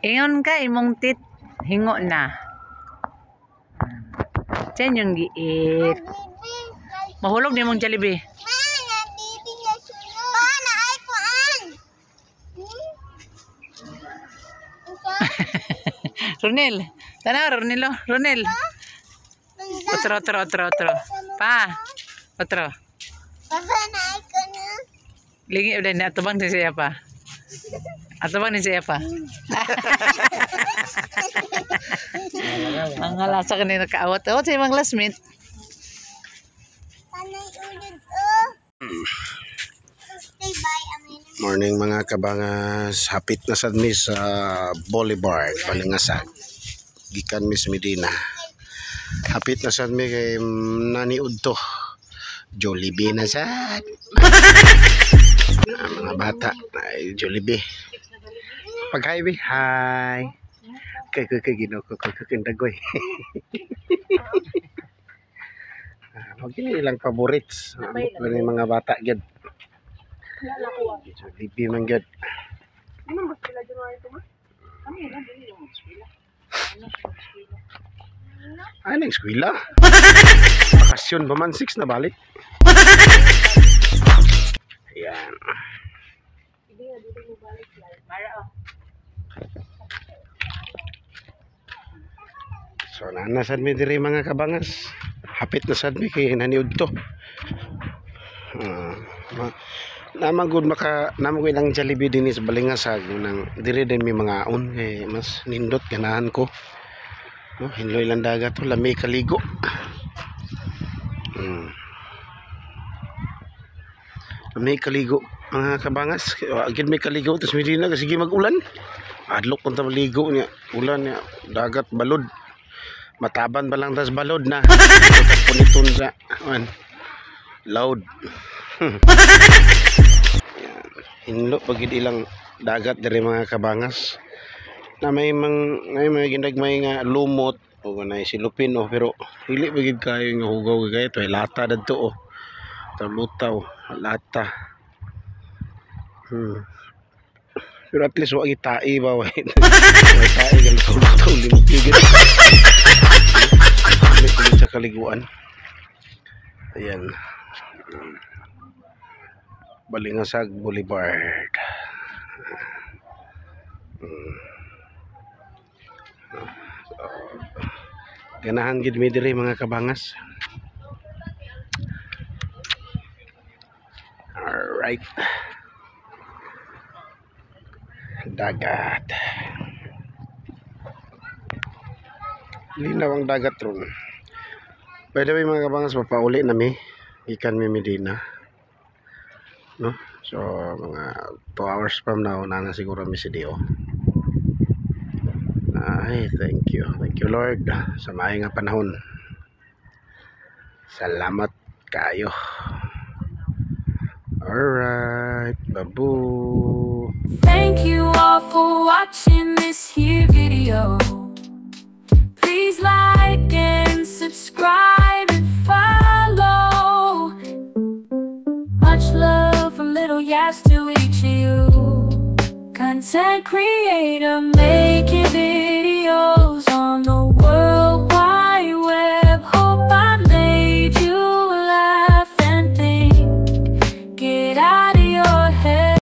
Ingon ka imong tit hingo na. Diyan yung giit. Mahulog ni mong Jollibee. Mana, baby na sunod. Pana, ay kuan. Unsa? Ronel. Tanaw, Ronel, oh. Ronel. Otro, otro, otro, otro. Pa. Otro. Papa na ay kuno. Lingi udah ni atubang ni siya pa. Atubang ni siya pa. Ang halasa kanina kaawat. Awat sa imong classmate. Panay ulod oh. Stay by ang ina. Morning, mga kabangas, hapit na sad mi sa Boulevard, Balingasag. Gikan mi sa Medina. Hapit na sad mi kay naniud to. Jollibee na sad. Ah, mga bata, ay Jollibee. Pag hi, be. Hi. Kay kay kay Ginoo ko kay kay dagoy. Ah, mao gini ilang favorites. Ambot ba ni mga bata gyud. Jollibee man gyud. Ay, nang eskwela. Bakasyon ba man? 6 na balik. Ayan. So, nanasad mi diri, mga kabangas. Hapit na sad mi kay naniud to. Ah, ma nama gud maka nama ko ilang Jollibee dinhi sa Balingasag nang diri din mi mga on kay mas nindot ganahan ko. No, hinloy lang dagat to, lami kaligo. Lami kaligo, mga kabangas. Wa gid may kaligo tas Medina kasi sige mag-ulan. Adlok punta maligo niya. Ulan niya, dagat balod. Mataban ba lang tas balod na. Puniton sa man. Loud. Yan. Hinlo pag ilang dagat diri, mga kabangas. Na may mga ginagmay nga lumot o na silupin oh, pero dili ba gid kayo nga hugaw kay to lata dadto oh. Talutaw, lata. Pero at least wa gitai ba wa. Wa tae galutaw limpyo gid. Dili sa kaliguan. Ayan. Balingasag Boulevard. So, ganahan gid mi diri, mga kabangas. Alright. Dagat. Linaw ang dagat ron. By the way, mga kabangas, papauli na mi. Gikan mi Medina. No? So, mga 2 hours from now, na siguro mi si Dio. Ay, thank you. Thank you, Lord, sa maayo nga panahon. Salamat kayo. Alright, babu. Thank you all for watching this here video. Please like and subscribe and follow. Much love from Little Yas to each of you. Content creator making videos on the